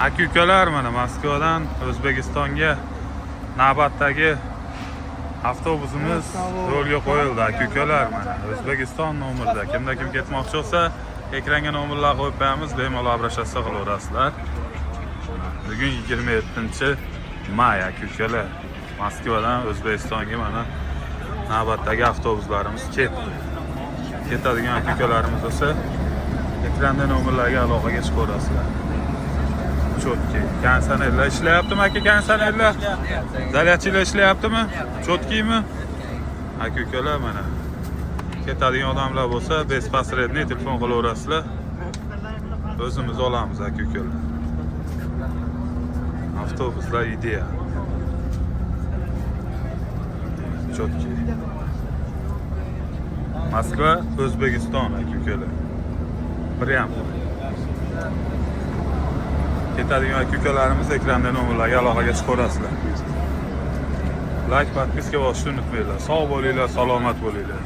Aka ukalar, mana Moskvadan O'zbekistonga navbatdagi avtobusimiz yo'lga qo'yildi, aka ukalar. Mana O'zbekiston nomerida. Kimda kim ketmoqchi bo'lsa, ekranga nomerlar qo'yib qo'yamiz, bemalol обращаться qilaverasizlar. Bugun 27 may, aka ukalar. Moskvadan O'zbekistonga mana navbatdagi avtobuslarimiz ketdi. Ketadigan aka ukalarimiz bo'lsa, ekranda nomerlarga aloqaga chiqaverasizlar. Четкий. Konditsionerlar ishlayaptimi, aka, konditsionerlar? Зарядчик lar ishlayaptimi? Четкий mi? Aka ukalar, mana. Ketadigan odamlar bo'lsa, без посредник telefon qilaverasizlar. O'zimiz olamiz, aka ukalar. Avtobuslar ideal. Четкий. Moskva, O'zbekiston, aka ukalar. Прям. Ketadigan aka ukalarimiz ekranda nomerlarga aloqaga chiqaverasizlar. Layk, подписка bosishni unutmanglar. Sog' bo'linglar, salomat bo'linglar.